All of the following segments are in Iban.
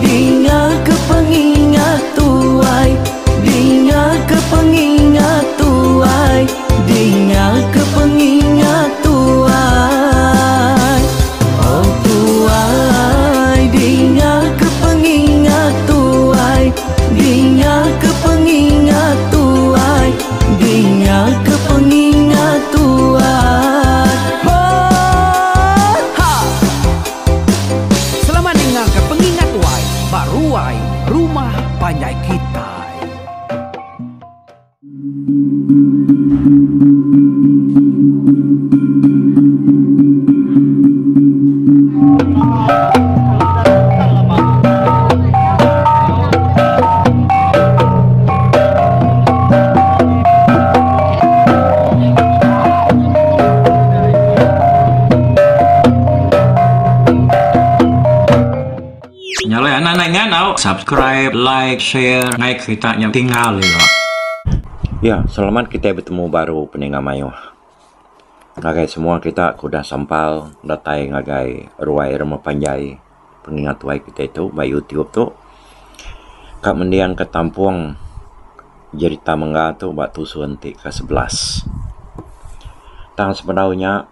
Dinga ke pengingat tuai Dinga ke pengingat tuai Dinga ke pengingat tuai Oh tuai Dinga ke pengingat tuai Dinga ke pengingat tuai Dinga ke pengingat tuai Ho ha. Selamat ninga ke pengingat tuai ba ruai rumah panjai kitai. Nya alai anak anak ingat tau subscribe, like, share ngai kerita nya tinggal ila. Ya, selamat kitai betemu baru peninga mayuh. Ngagai semua kita ke udah sampal datai ngagai ruai rumah panjai pengingat tuai kitai tu ba YouTube tu. Ka mending ka tampung jerita mengga tu ba tusun ti ke 11. Tang sebedau nya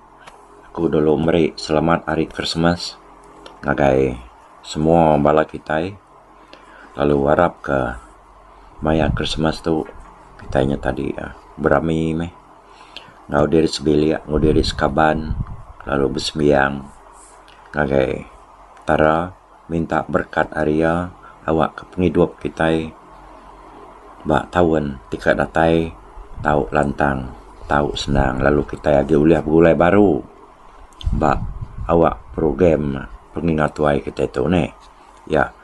aku dulu meri selamat hari Krismas ngagai semua bala kitai lalu arap ka maya Krismas tu kitai nya tadi berami meh enggau diri sebilik enggau diri sekaban lalu besembiang ngagai Petara minta berekat ari iya awak ke pengidup kitai ba taun ti ka datai tau lantang tau senang lalu kitai agi ulih begulai baru ba awak program pengingat tuai kitai tu neh. Ya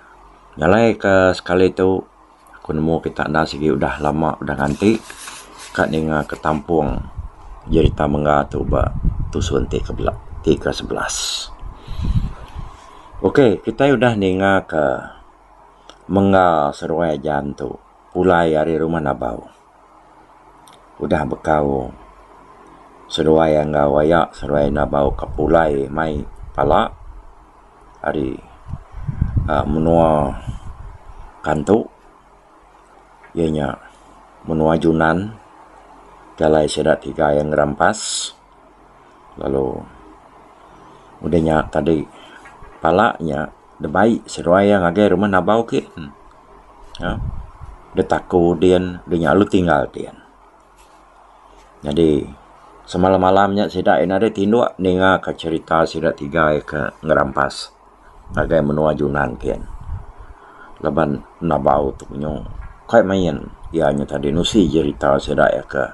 nyalai ke sekali tu aku nemu kita enda sigi udah lama udah nganti ka ninga ke tampung jerita mengga tu ba tusun ti ke bela ti ke 11. Ok kitai udah ninga ke mengga seruai ajan tu pulai ari rumah nabau. Udah bekau seduai enggau aya seduai nabau ke pulai mai pala ari uhh menua kantu iya nya menua Junan jalai sida tiga iya ngerampas lalu udah nya tadi pala nya dibai seduai iya ngagai rumah nabau agi uhh ditaku din udah nya lalu tinggal din. Nyadi semalam-malam nya sida iya nadai tinduk ninga ka cherita sida tiga iya ke ngerampas ngagai menua Junan kin. Laban nabau tu nyu kai main iya nya tadi nusi jerita sida iya ke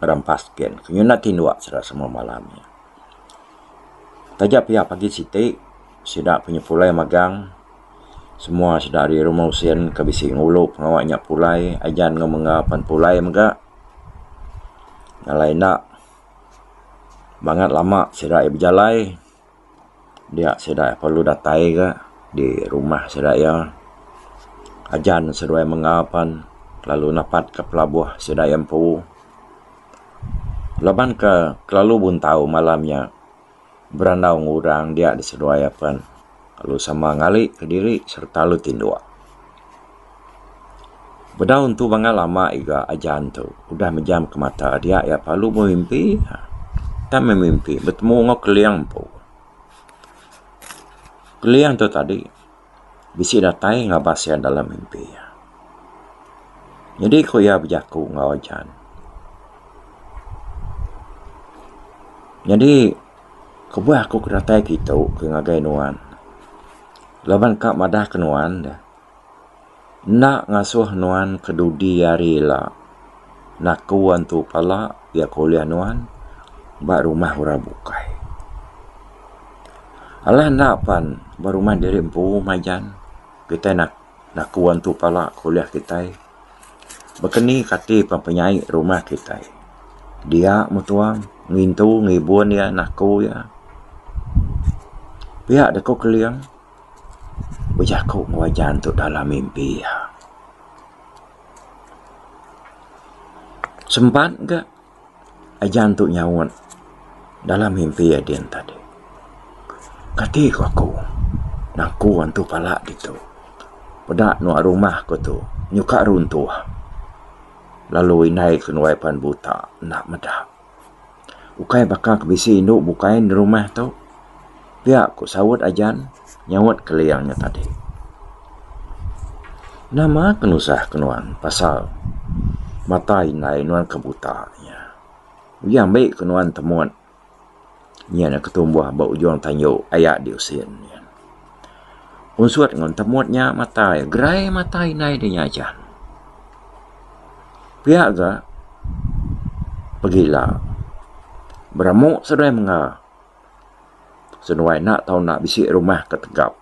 ngerampas kin. Nyu enda tinduk sida semua malam nya. Taja pia pagi siti sida punya pulai magang semua sida ari rumah usin ke bisi ngulu pengawa nya pulai ajan enggau mengga pan pulai mega. Alai enda bangat lama sida iya bejalai dia sida iya perlu datai ga di rumah sida iya. Ajan seduai mengga pan lalu napat ka pelabuh sida iya empu. Laban ke kelalu buntau malam nya berandau enggau orang dia seduai apan lalu sama ngali kediri sereta lalu tinduk. Bedau entu bangat lama iga ajan tu udah mejam ke mata dia iya perlu bemimpi tang meh mimpi betemu enggau keling empu. Keling tu tadi bisi datai ngabas iya dalam mimpi iya. Nyadi ku iya bejaku enggau ajan. Nyadi kebuah aku ke datai kitu ke ngagai nuan laban ka madah ke nuan deh enda ngasuh nuan ke dudi hari ila naku antu pala iya ke ulih nuan ba rumah orang bukai. Alah enda pan ba rumah diri empu majan kitai naku antu pala ke ulih kitai. Baka ni kati pan penyai rumah kitai. Dia meh tuang ngintu ngibun iya naku iya. Pia deh ko Keling bejaku enggau ajan tu dalam mimpi iya. Sempat ga. Ajan tu nyaut dalam mimpi iya din tadi. Kati ku aku. Nangku antu pala ditu. Peda nuak rumah ku tu nyuka runtuh. Lalu indai ke nuai pan buta enda meda. Ukai baka ke bisi indu bukai di rumah tu. Pia ku saut ajan nyaut keling nya tadi. Nama ke nusah ke nuan pasal mata indai nuan ke buta nya. Uji ambi ke nuan temut. Nyin ke tumbuh ba ujung tanju aya di usin. Unsut enggau temut nya mata iya gerai mata indai deh nya aja. Pia ga pegila beramu seduai mengga seduai enda tau enda bisi rumah ke tegap.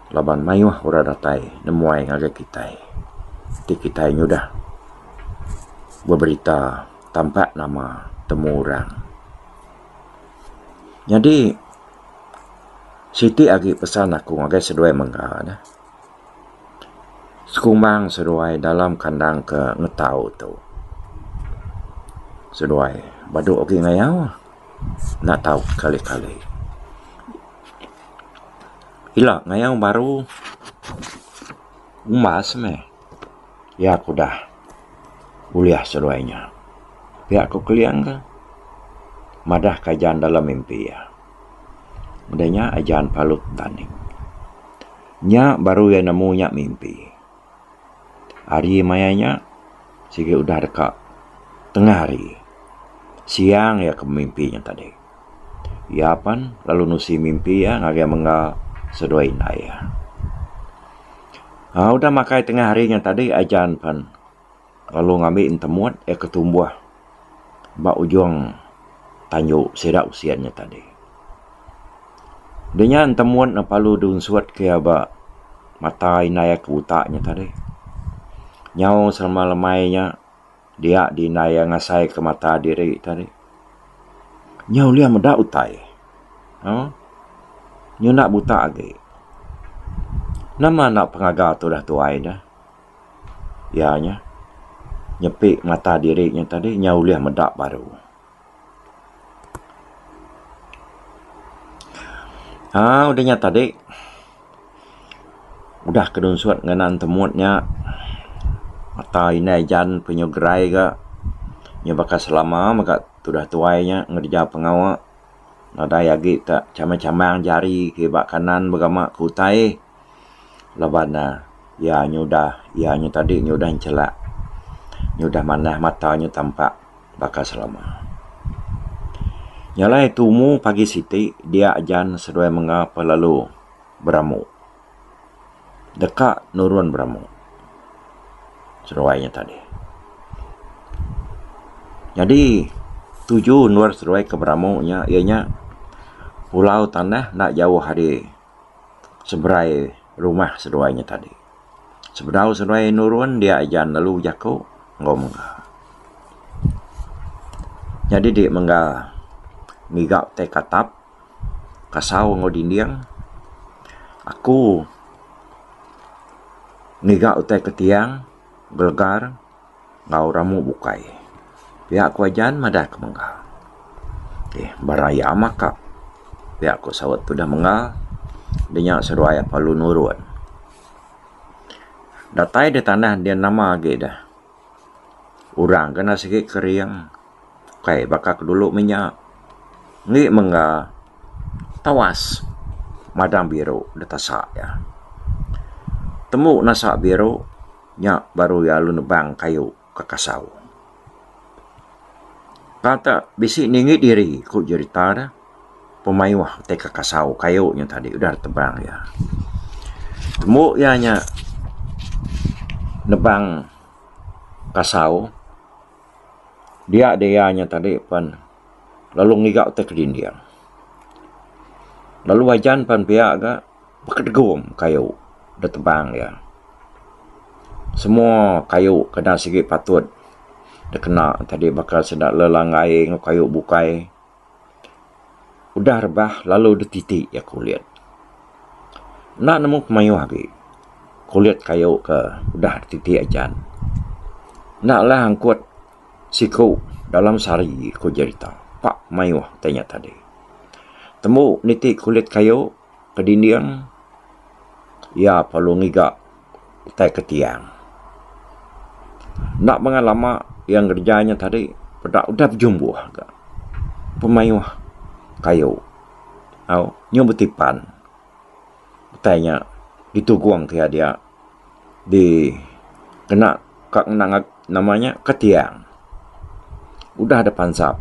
Laban mayuh orang datai nemuai ngagai kitai ti kitai nyudah beberita tampak nama temu orang. Nyadi siti agi pesan aku ngagai seduai mega ne sekumbang seduai dalam kandang ke ngetau tu seduai badu agi ngayau enda tau kali-kali. Ila ngayau baru umbas meh iya ke udah ulih seduai nya. Pia ku Keling ke madah ke ajan dalam mimpi iya. Udah nya ajan palut tani. Nya baru iya nemu nya mimpi. Hari maya nya sigi udah deka tengah hari. Siang iya ke mimpi nya tadi. Iya pan lalu nusi mimpi iya ngagai mengga seduai indai iya. Aaa udah makai tengah hari nya tadi ajan pan lalu ngambi entemut iya ke tumbuh ba ujung tanju sida usin nya tadi. Udah nya entemut ne perlu diunsut ke iya ba mata indai iya ke buta nya tadi. Nyau selama lemai nya. Dia di indai iya ngasai ke mata diri tadi. Nya ulih meda utai. Huh. Nyu enda buta agi. Nama enda pengaga tudah tuai deh. Iya nya nyepi mata diri nya tadi nya ulih meda baru. Haa udah nya tadi udah ke nunsut ngena entemut nya mata indai jan penyu gerai ga nya baka selama mega tudah tuai nya ngereja pengawa nadai agi ka chamang chamang jari kiba kanan begama ke utai laban ne iya nyudah iya nya tadi nyudah enchelak nyudah manah mata nya tampak. Baka selama. Nya alai tumu pagi siti dia ajan seduai menga pelalu beramu. Deka nurun beramu. Seduai nya tadi. Nyadi tuju endur seduai ke beramu nya iya nya pulau tanah enda jauh ari seberai rumah seduai nya tadi. Sebedau seduai nurun dia ajan lalu bejaku enggau mengga. Nyadi di mengga ngiga utai katap kasau enggau dinding aku ngiga utai ke tiang gelegar enggau ramu bukai. Pia ku ajan madah ke mengga. Eh beraya maka pia ku saut tudah mengga dinya seduai perlu nurun. Datai da tanah din nama agi deh. Orang kena sigi kering kai baka ke dulu menya. Agi mengga tawas madang biru da tasak iya. Tembu nasak biru nya baru iya lalu nebang kayu ke kasau. Kata bisi ninggi diri ku jerita ne pemayuh ti ke kasau kayu nya tadi udah ditebang iya. Tembu iya nya nebang kasau dia dia nya tadi pen lalu ngiga utai ke dinding. Lalu ajan pen pia ga. Bekedegum kayu da tebang iya. Semua kayu kena sigi patut dikena tadi baka sida lelanggai enggau kayu bukai. Udah rebah lalu dititi iya kulit. Enda nemu pemayuh agi kulit kayu ke udah dititi ajan. Enda alah angkut siku dalam sehari ku jerita pak mayuh ti nya tadi. Tembu niti kulit kayu. ke dinding iya perlu ngiga utai ke tiang. Enda bengat lama iya ngereja nya tadi peda udah bejumbuh ga pemayuh kayu au nyu betipan utai nya ditugong ke iya dia di kena ka ngena nama nya ke tiang. Udah dep pansap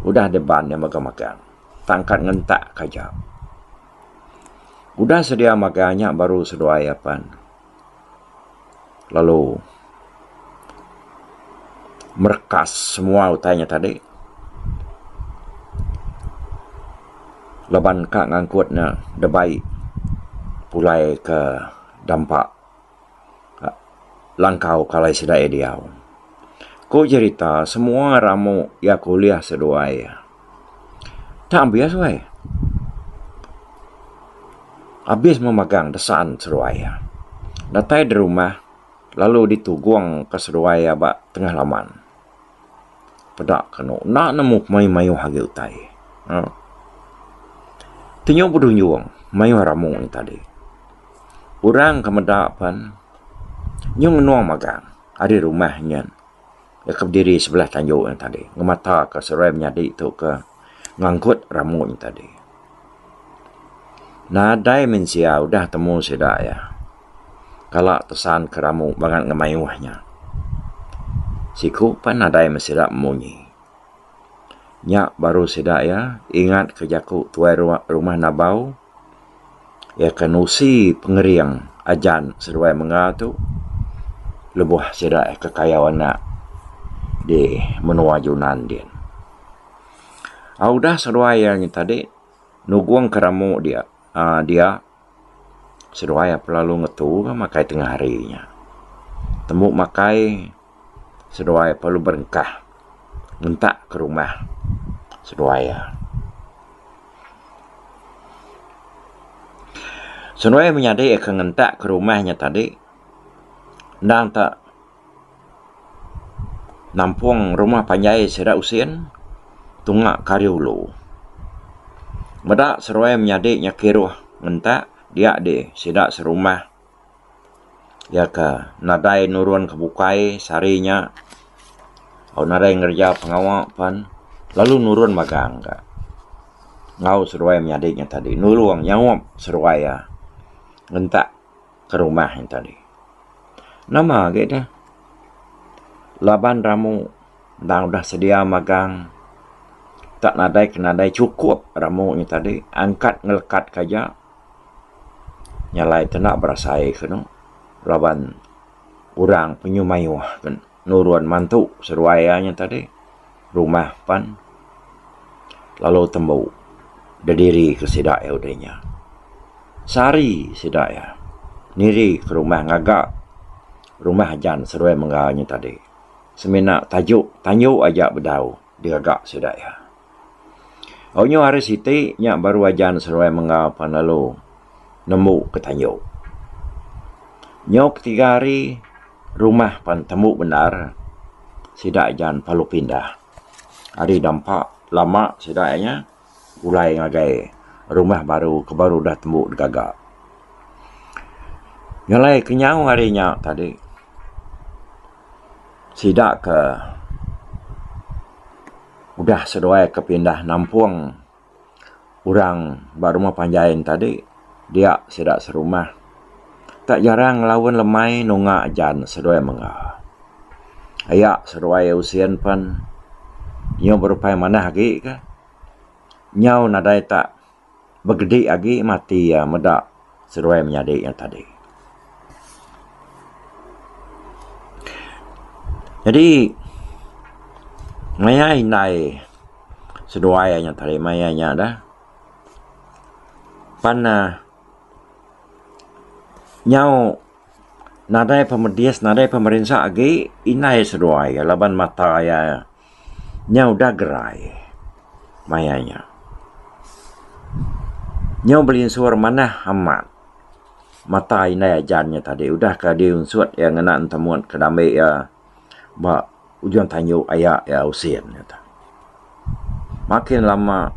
udah dep ban iya magang-magang tangkat ngentak ke aja. Udah sedia magang nya baru seduai apan lalu merekas semua utai nya tadi laban ka ngangkut ne da bai pulai ke dampa langkau ke alai sida iya diau. Ku jerita semua ramu iya ke ulih seduai iya. Tak abis weh. Abis memagang desan seduai iya. Datai di rumah lalu ditugong ka seduai iya ba tengah laman. Peda kenu enda nemu mayuh mayuh agi utai. Uhh. Tenyu bedunjung mayuh ramu nya tadi. Orang ke meda pen nyu ngenung magang ari rumah nyen ke bediri sebelah tanju nya tadi ngemata ka seruai menyadi tu ke ngangkut ramu nya tadi. Nadai mensia udah temu sida iya kala tesan ke ramu bangat ngemayuh nya. Siku pan nadai meh sida munyi. Nya baru sida iya ingat ke jaku tuai rumah Nabau iya ke nusi pengering ajan seduai menga tu lebuh sida ke kayau anak di menua Junan din. Udah seduai iya nya tadi nugong ke ramu dia aaa dia seduai iya pelalu ngetu ka makai tengah hari nya. Tembu makai seduai perlu berengkah ngentak ke rumah seduai iya. Seduai menyadi ke ngentak ke rumah nya tadi endang ta nampung rumah panjai sida usin tunga ke ari ulu. Meda seduai menyadi nya kiruh ngentak dia dih sida serumah. Iya ke nadai nurun ke bukai sehari nya tau nadai ngereja pengawa pen lalu nurun magang ka enggau seduai menyadi nya tadi nulung nyaup seduai iya ngentak ke rumah nya tadi. Nama agi deh laban ramu endang udah sedia magang tak nadai ke nadai chukup ramu nya tadi angkat ngelekat ke aja. Nya alai te enda berasai kenu laban orang penyu mayuh ke nurun mantu seduai iya nya tadi rumah pan lalu tembu bediri ke sida iya udah nya. Sehari sida iya niri ke rumah ngaga rumah ajan seduai mengga nya tadi semina taju tanju aja bedau digaga sida iya. Unyu hari siti nya baru ajan seruai mengga pan lalu nembu ke tanju. Nyu ketiga hari rumah pan tembu bendar sida ajan perlu pindah. Ari dampa lama sida iya pulai ngagai rumah baru ke baru udah tembu digaga. Nyelai kenyau hari nya tadi sida ke Udah seduai ke pindah nampung orang ba rumah panjai ne tadi dia sida serumah tak jarang ngelaun lemai nunga ajan seduai mengga. Aya seduai usin pen nyau berupai manah agi ka nyau nadai tak Begedi agi mati iya meda seduai menyadi iya tadi. Nyadi maya indai seduai nya tadi maya nya dah pan ne nyau nadai pemedis nadai pemerinsa agi indai seduai laban mata iya. Nya udah gerai maya nya. Nyau belinsur manah amat mata indai ajan nya tadi udah ka diunsut iya ngena entemut ke dambi iya ba ujung tanju aya iya usin. Makin lama.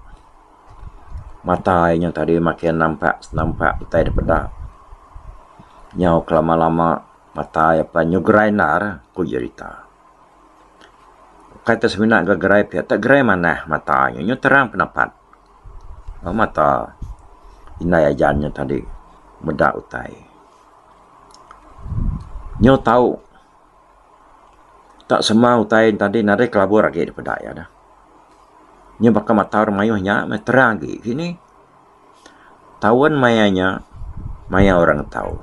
Mata iya nya tadi makin nampak senampak utai da peda. Nyau kelama-lama mata iya pan nyau gerai endar ku jerita. Ukai te semina ga gerai pia te gerai manah mata iya nyau terang penapat. Mata indai ajan nya tadi meda utai. Nyau tau tak semua utai tadi nadai kelabur agi da peda iya dah. Nya baka mata orang mayuh nya meh terang agi kini. Taun maya nya maya orang ngetau.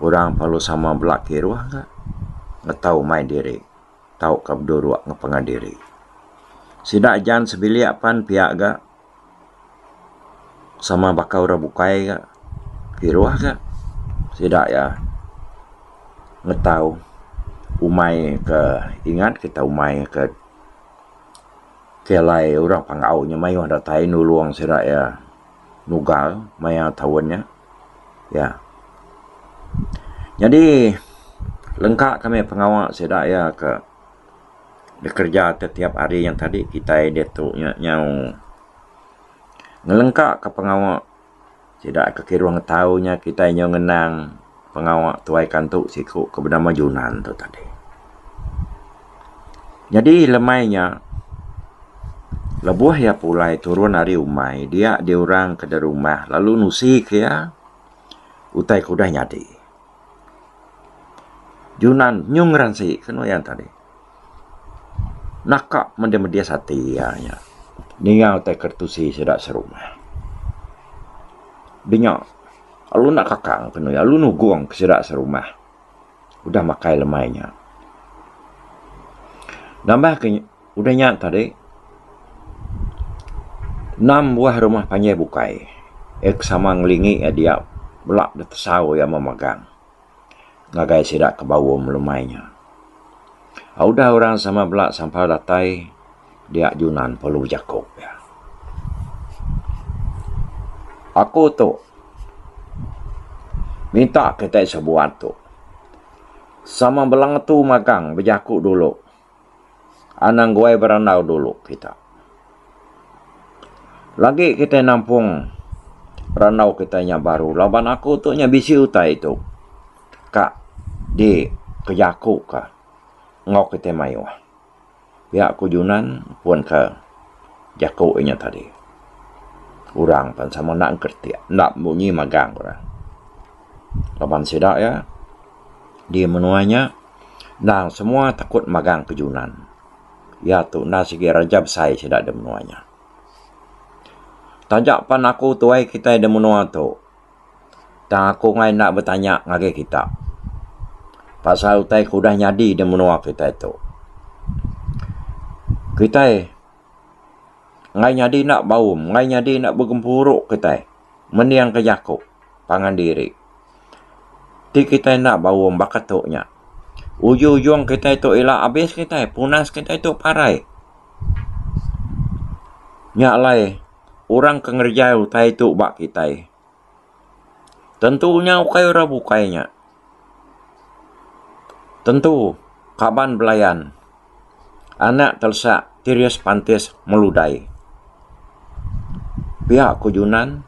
Orang perlu sama bela kiruh ga ngetau mai diri tauka beduruk ngan pangan diri. Sida ajan sebilik pan pia ga sama baka orang bukai ga kiruh ga sida iya ngetau umai ke ingat kita umai ke ke alai orang panggau nya mayuh datai nulung sida iya nugal maya taun nya iya. Nyadi lengka kami pengawa sida iya ke dikereja tetiap hari yang tadi kitai diatu nya nyau ngelengka ka pengawa sida ke kiruh ngetau nya kitai nyau ngenang pengawa tuai kantu siku ke benama Junan tu tadi. Nyadi lemai nya lebuh iya pulai turun ari umai dia diorang ke derumah lalu nusi ke iya utai ke udah nyadi. Junan nyung ngeransi kenu iya tadi. Naka meda medis ati iya nya ninga utai ke tusi sida serumah. Dinya lalu enda kakang kenu iya lalu nugong ke sida serumah udah makai lemai nya. Nambah ke udah nya tadi enam buah rumah panjai bukai ke sama ngelingi iya dia bela deh tesau iya memagang ngagai sida ke baum lemai nya. Udah orang sama bela sampal datai dia Junan perlu bejaku iya. Aku tu minta kitai sebuat tu sama bela ngetu magang bejaku dulu. Anang guai berandau dulu kita. Lagi kitai nampung randau kitai nya baru laban aku tu nya bisi utai tu ka di kejaku ka enggau kitai mayuh. Pia ku Junan pun ka jaku inya tadi. Orang pan sama enda engkeretik enda munyi magang orang. Laban sida iya di menua nya. Endang semua takut magang ke Junan. Iya tu enda sigi raja besai sida da menua nya. Taja pan aku tuai kitai da menua tu, tang aku enggai enda betanya ngagai kita pasal utai ke udah nyadi da menua kitai tu. Kitai enggai nyadi enda baum, enggai nyadi enda begempuru kitai mendingka jaku pangan diri. Ti kitai enda baum baka tu nya. Ujung-ujung kitai tu ila abis kitai, punas kitai tu parai. Nya alai orang ke ngereja utai tu ba kitai tentu nya ukai orang bukai nya. Tentu kaban belayan anak telesak tiris pantis meludai. Pia ku Junan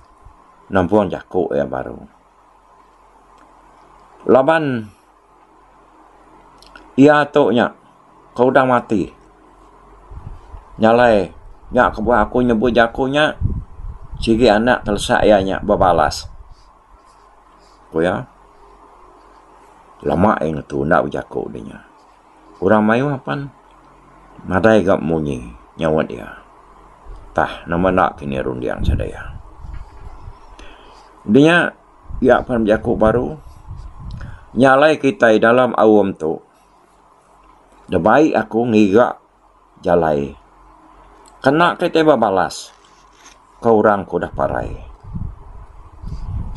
nampung jaku iya baru. Laban iya tu nya ke udah mati. Nya alai nya kebuah aku nyebut jaku nya sigi anak telesak iya nya bebalas. Ku iya. Lama iya ngetu enda bejaku deh nya. Orang mayuh pan nadai ga munyi nyaut iya. Tah nama enda kini runding sida iya. Udah nya iya pan bejaku baru nya alai kitai dalam aum tu da bai aku ngiga jalai kena kitai bebalas ke orang ke udah parai.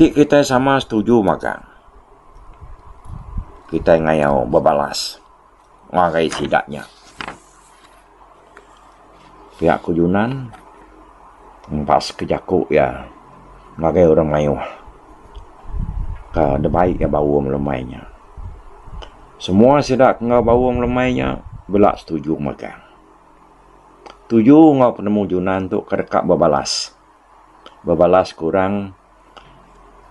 Ti kitai sama setuju magang kitai ngayau bebalas ngagai sida nya. Pia ku Junan empas ke jaku iya ngagai orang mayuh ke dibai iya baum lemai nya. Semua sida ke enggau baum lemai nya bela setuju magang. Tuju enggau penemu Junan tu ke deka bebalas. Bebalas ke orang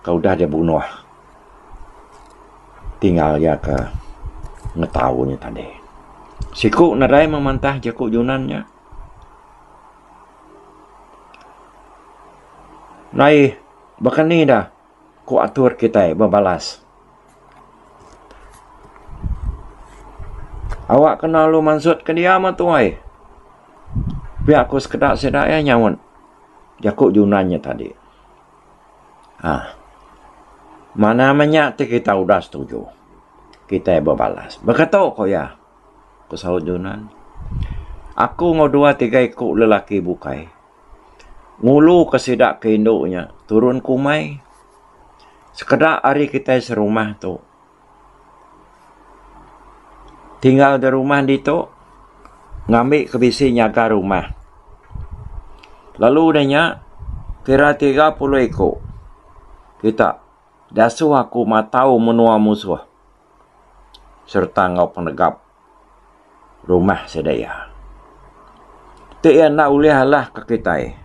ke udah dibunuh tinggal iya ke ngetau nya tadi. Siku nadai meh mantah jaku Junan nya. Nai baka ni da ku atur kitai bebalas. Awak kena lalu mansut ke dia meh tuai. Pia ku sekeda sida iya nyaut jaku Junan nya tadi. Aaa manah meh nya ti kita udah setuju kitai bebalas. Baka tu ku iya ku saut Junan. Aku enggau dua tiga iku lelaki bukai ngulu ke sida ke indu nya turun ke umai. Sekeda ari kitai serumah tu tinggal da rumah ditu ngambi ke bisi nyaga rumah. Lalu udah nya kira 30 iku kita dasuh aku matau menua musuh sereta enggau penegap. rumah sida iya. Ti iya enda ulih alah ke kitai,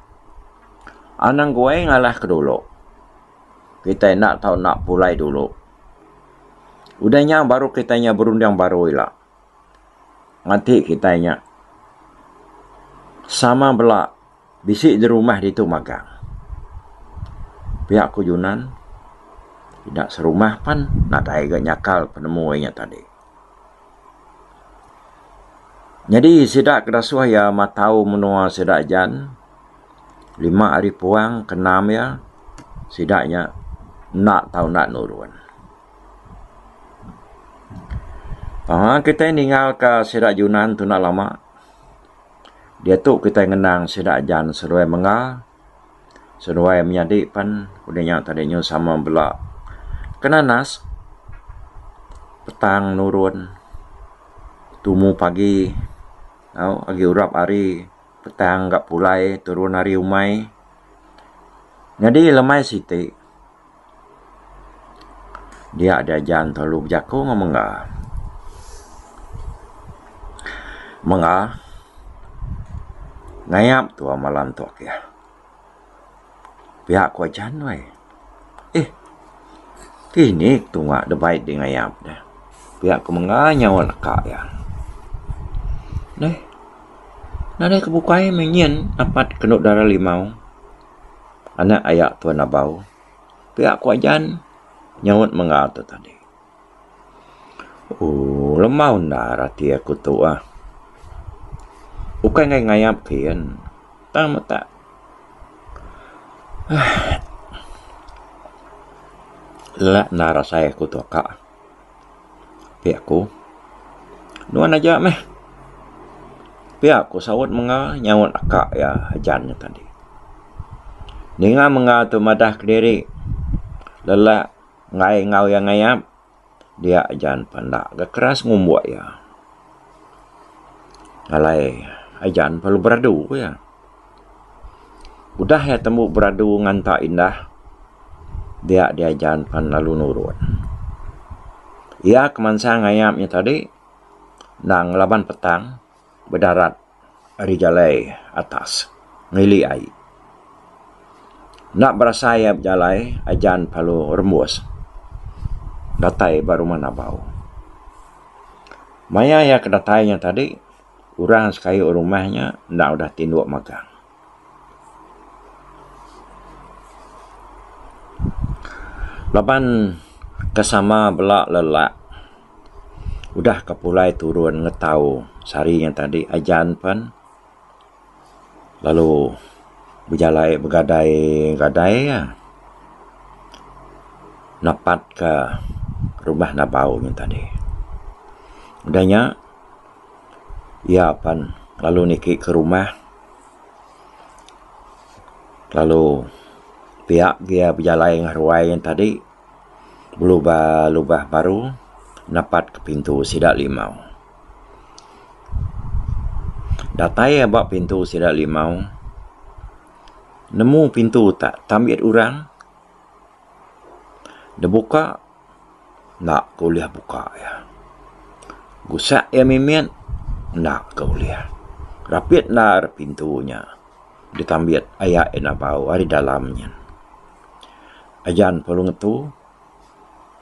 anang guai ngalah ke dulu. Kitai enda tau enda pulai dulu. Udah nya baru kitai nya berunding baru ila. Nganti kitai nya sama bela bisi di rumah ditu magang. Pia ku Junan, ida serumah pan nadai ga nyakal penemu iya nya tadi. Nyadi sida ke dasuh iya matau menua sida ajan lima hari puang ke enam iya sida nya enda tau enda nurun. Aaa kitai ninggal ka sida Junan tu enda lama diatu kitai ngenang sida ajan seduai menga. Seduai menyadi pan udah nya tadi nyu sama bela kenanas petang nurun tumu pagi au agi urap hari petang ga pulai turun ari umai. Nyadi lemai siti dia diajan telu bejaku enggau mengga. Mengga ngayap tua malam tu akih. Pia ku ajan weh. Eh kini tunga da bai di ngayap deh. Pia ku mengga nyawa naka iya. Neh nadai ke bukai meh nyin apat kenu dara limau. Anak aya Tuan Abau. Pia ku ajan nyaut mengga tu tadi. Ooh lembau endar ati aku tu ah. Ukai enggai ngayap kiyen tang meh tak aaa lelak endar asai aku tu aka. Pia ku. Nuan aja meh. Pia ku saut menga nyaut aka iya ajan nya tadi. Ninga menga tu madah kediri lelak enggai enggau iya ngayap dia ajan panda ga keras ngumbuk iya. Alai ajan perlu beradu ku iya. Udah iya tembu beradu nganta indah dia diajan pan lalu nurun. Iya ke mansang ngayap nya tadi endang ngelaban petang bedarat ari jalai atas ngili ai. Enda berasai iya bejalai ajan lalu rembus datai ba rumah Nabau. Maya iya ke datai nya tadi orang sekayu rumah nya enda udah tinduk magang. Laban ke sama bela lelak udah ke pulai turun ngetau sehari nya tadi ajan pen lalu bejalai begadai gadai iya napat ka rumah Nabau nya tadi. Udah nya iya pen lalu niki ke rumah. Lalu pia gia bejalai ngan ruai yen tadi belubah lubah baru napat ke pintu sida limau. Datai iya ba pintu sida limau nemu pintu tak tambit orang da buka enda ke ulih buka iya. Gusak iya mimit enda ke ulih. Rapit endar pintu nya ditambit aya ina bau ari dalam nyin. Ajan perlu ngetu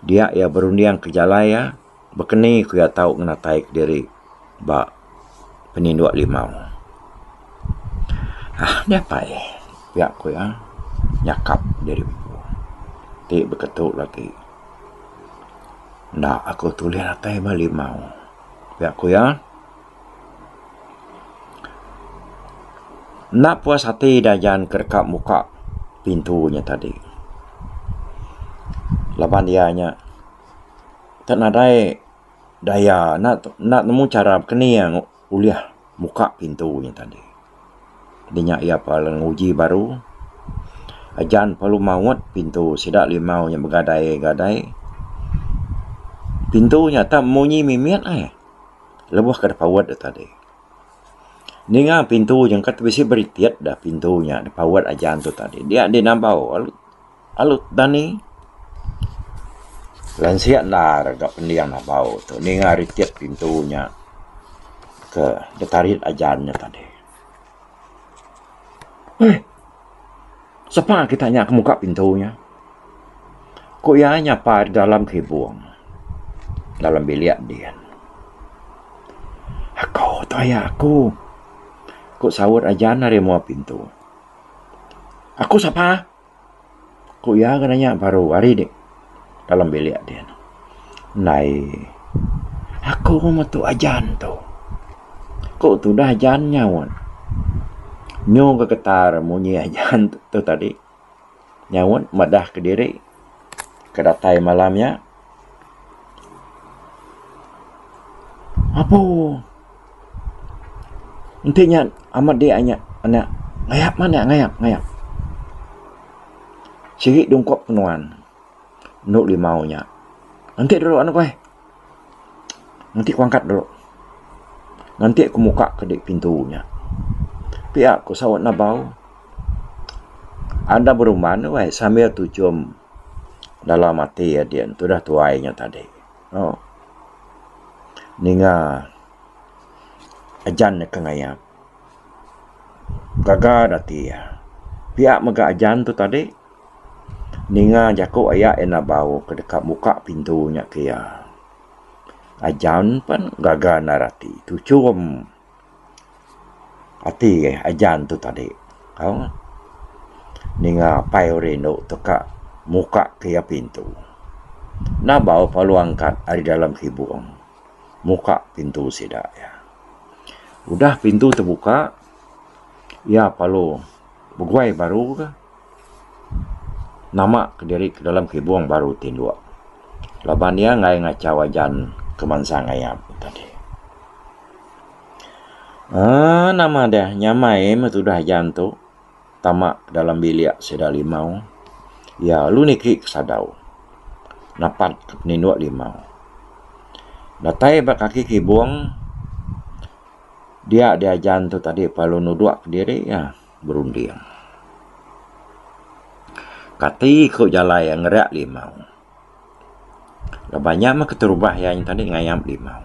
dia iya berunding ke jalai iya bekeni ku iya tau ngenatai kediri ba peninduk limau. Aaa nya pai pia ku iya nyakap diri empu ti beketu lagi enda aku tulih datai ba limau pia ku iya. Enda puas ati Dajan ke deka muka pintu nya tadi. Laban iya nya tak nadai daya enda enda nemu chara bekeni iya ulih muka pintu nya tadi. Dinya iya paling nguji baru ajan perlu maut pintu sida limau nya begadai gadai. Pintu nya tak munyi mimit ai. Lebuh ke dipaut da tadi. Ninga pintu nya engka bisi beritit da pintu nya dipaut ajan tu tadi. Dia di nambau alu alu dani lansik endar ga pending nambau tu ninga ritit pintu nya ke ditarit ajan nya tadi. Eih sapa kita nya ke muka pintu nya? Ku iya nyapa dalam kibung dalam bilik din. Aku tu aya aku, ku saut ajan ari mua pintu. Aku sapa? Ku iya ga nanya baru ari dik dalam bilik din. Ndai aku metu ajan tu. Ku tudah ajan nyaut. Nyu gegetar munyi ajan tu tadi nyaut madah kediri ke datai malam nya. Apu enti nya amat dia nya anak ngayap anak ngayap ngayap. Sigi dungkup ke nuan endo limau nya. Enti dulu anu kueh enti ku angkat dulu nganti ku muka ke dik pintu nya. Pia ku saut nabau anda berumban weh sambil tuchum dalam ati iya din tudah tuai nya tadi. Oh ninga ajan ne ke ngayap. Gaga da ati iya. Pia mega ajan tu tadi ninga jaku aya ina bau ke deka muka pintu nya ke iya. Ajan pen gaga endar ati tuchum ati ajan tu tadi au ninga apai orang indu tu ka muka ke iya pintu. Enda bau perlu angkat ari dalam kibung muka pintu sida iya. Udah pintu tebuka iya perlu beguai baru ka nama kediri ke dalam kibung baru tinduk laban iya enggai ngachau ajan ke mansang ayap tadi. Aaa nama deh nyamai meh tudah ajan tu tama dalam bilik sida limau iya lalu niki ke sadau napat ke peninduk limau. Datai ba kaki kibung dia deh ajan tu tadi perlu nudok kediri iya berunding. Kati ku jalai iya ngerak limau. Laban nya meh keterubah iya tadi ngayap limau.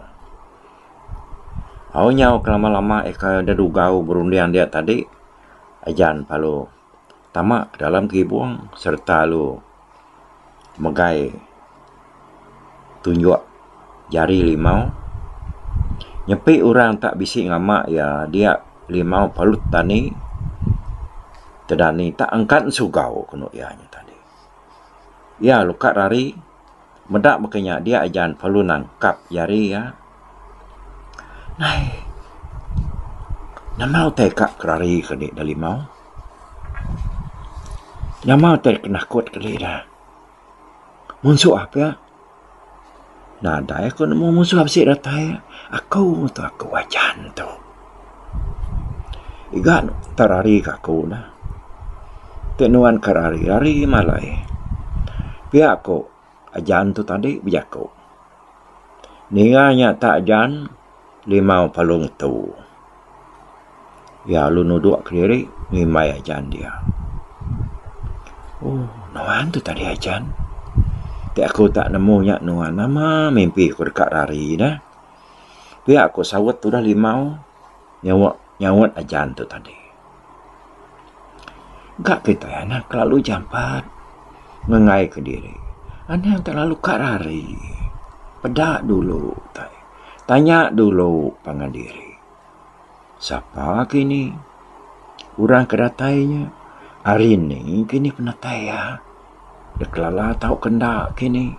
Au nyau ke lama-lama ika dedugau berunding dia tadi ajan lalu tama ke dalam kibung sereta lalu megai tunjuk jari limau. Nyepi orang tak bisi ngama iya dia limau perlu tani tedani tak angkat sugau kenu iya nya tadi. Iya luka rari meda baka nya dia ajan perlu nangkap jari iya. Nai nama utai ka kerari ke dik da limau. Nama utai kenakut ke dik da. Munsuh pia. Nadai aku nemu munsuh bisi datai aku tu aku ajan tu. Iga terari ka aku neh. Ti nuan ke rari rari malai. Pia ku ajan tu tadi bejaku. Ninga nya tak ajan limau palung tu. Iya lalu nudok kediri ngimbai ajan dia. Ooh nuan tu tadi ajan. Ti aku tak nemu nya nuan nama mimpi ku deka rari neh. Pia ku saut tudah limau nyawa. Nyaut ajan tu tadi. Ga kitai anang kelalu jampat ngengai kediri. Anang terlalu ka rari. Peda dulu utai. Tanya dulu pangan diri. Sapa kini orang ke datai nya? Ari ni kini penatai iya? Dikelala tauka enda kini?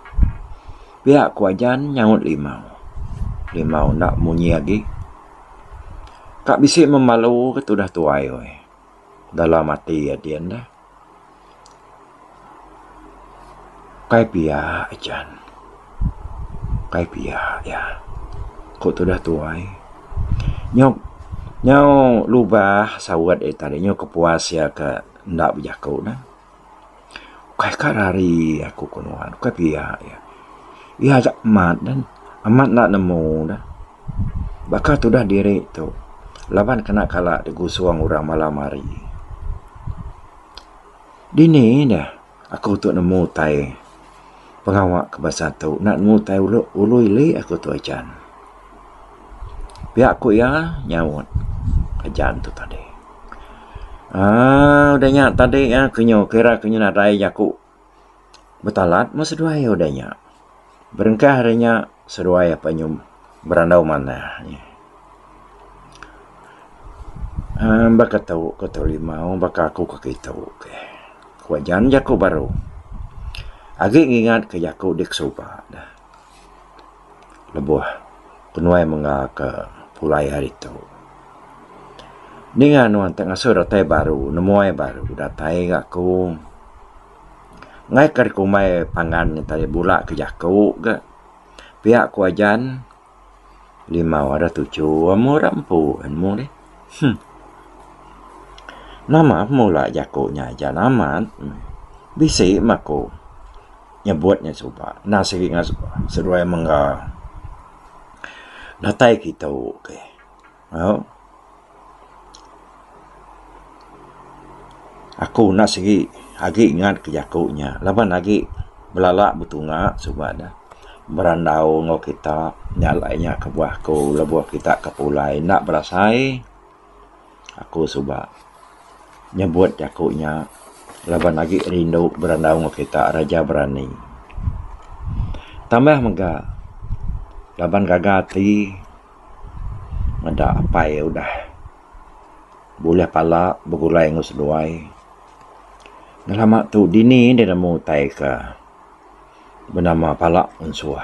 Pia ku ajan nyaut limau. Limau enda munyi agi. Ka bisi memalu ke tudah tuai weh. Dalam ati iya din deh. Kai pia ajan. Kai pia iya. Ku tudah tuai. Nyau nyau lubah saut iya tadi nyau kepuas iya ke enda bejaku neh. Ukai ka rari aku ku nuan ukai pia iya. Iya aja amat neh amat enda nemu neh. Baka tudah diri tu laban kena kala digusung orang malam hari. Dini neh aku tu nemu utai pengawa ke bansa tu enda nemu utai ulu ili aku tu ajan. Pia ku iya nyaut ajan tu tadi. Aaa udah nya tadi iya ke nyu kira ke nyu nadai jaku betalat meh seduai iya udah nya. Berengkah ari nya seduai apai nyu berandau manah. Aaa baka tu ku tu limau baka aku ke kitu ke. Ku ajan jaku baru. Agi ngingat ke jaku dek suba deh. Lebuh penuai mengga ke pulai hari tu. Ninga nuan te ngasuh datai baru nemuai baru datai ga aku. Ngai ka dikumbai pangan nya tadi bula ke jaku ga. Pia ku ajan limau ada tuju amu ira empu nemu deh. Huh. Nama pemula jaku nya ajan amat bisi meh aku. Nyebut nya suba enda sigi seduai mengga datai kitu ke au. Aku enda sigi agi ngat ke jaku nya laban agi belala betunga suba ne berandau enggau kita nya alai nya kebuah aku lebuh kita ke pulai enda berasai. Aku suba nyebut jaku nya laban agi rindu berandau enggau kita raja berani. Tambah mega laban gaga ati meda apai udah bulih pala begulai enggau seduai. Ngelama tu dini deh nemu utai ke benama pala munsuh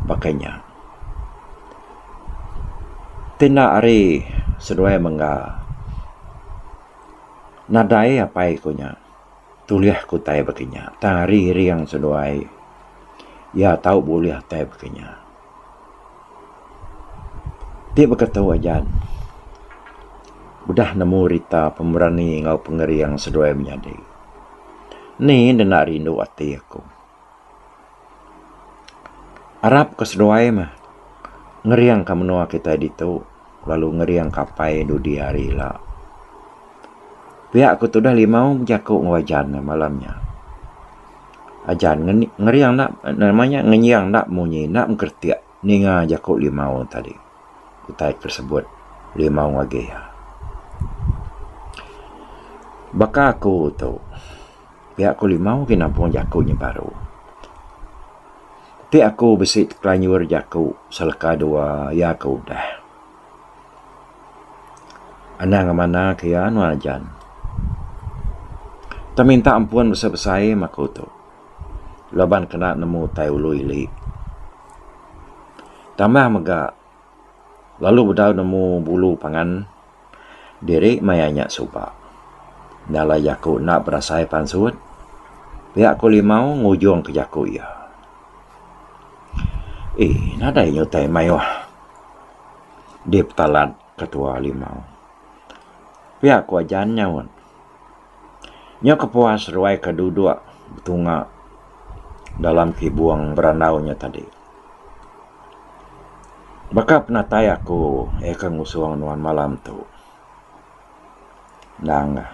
baka nya. Ti enda ari seduai mengga nadai apai ku nya tulih ku utai baka nya tang ari iring seduai iya tau bulih utai baka nya. Ti baka tu ajan udah nemu rita pemerani enggau pengering seduai menyadi. Ni ne enda rindu ati aku. Arap ke seduai meh ngering ka menua kitai ditu lalu ngering ka apai dudi hari ila. Pia ku tudah limau bejaku enggau ajan ne malam nya. Ajan ngering enda nama nya ngenying enda munyi enda mengkeretik ninga jaku limau tadi. Utai ke sebut limau agi. Baka aku tu, pia ku limau agi nampung jaku nya baru. Ti aku bisi tekelanjur jaku seleka dua iya ke udah. Anang ngemana ke iya nuan ajan. Tang minta ampun besai-besai meh aku tu laban kena nemu utai ulu ili. Tambah mega lalu bedau nemu bulu pangan diri maya nya suba. Nya alai jaku enda berasai pansut pia ku limau ngujung ke jaku iya. Eii nadai nya utai mayuh dipetalat ketua limau. Pia ku ajan nyaut. Nya kepuas ruai ke duduk betunga dalam kibung berandau nya tadi. Baka penatai aku iya ke ngusung nuan malam tu. Endang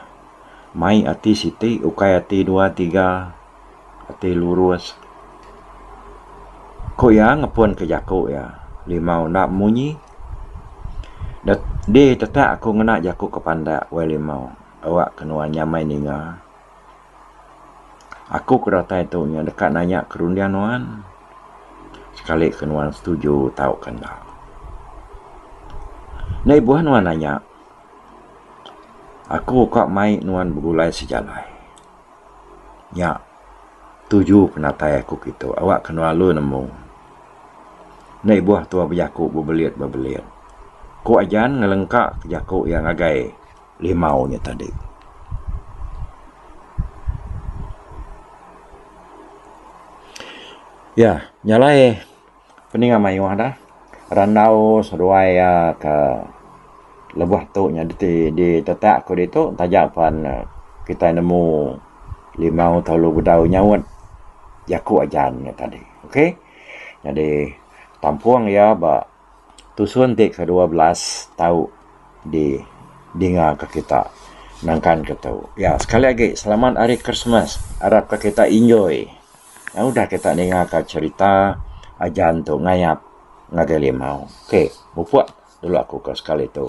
mai ati siti ukai ati dua tiga ati lurus. Ku iya ngepun ke jaku iya limau enda munyi. Di tetak aku ngena jaku ke pandak wai limau awak ke nuan nyamai ninga. Aku ke datai tu nya deka nanya ke runding nuan sekali ke nuan setuju tauka enda. Enda ibuh nuan nanya aku ka mai nuan begulai sejalai. Nya tuju penatai aku kitu awak ke nuan lalu nemu. Enda ibuh tua bejaku bebelit-bebelit. Ku Ajan ngelengka ke jaku iya ngagai limau nya tadi. Ya, nya alai peninga mayuh da randau seduai iya ke lebuh tu nya ti ditetak ku ditu taja pan kitai nemu limau telalu bedau nyaut jaku ajan nya tadi. Okey. Nyadi tampung iya ba Tusun ti ke-12 tau di dinga ka kita nangkan ke tu. Ya sekali agi selamat hari Krismas arap ka kita enjoy udah kita ninga ka cherita ajan tu ngayap ngagai limau. Ok mupuk dulu aku ka sekali tu.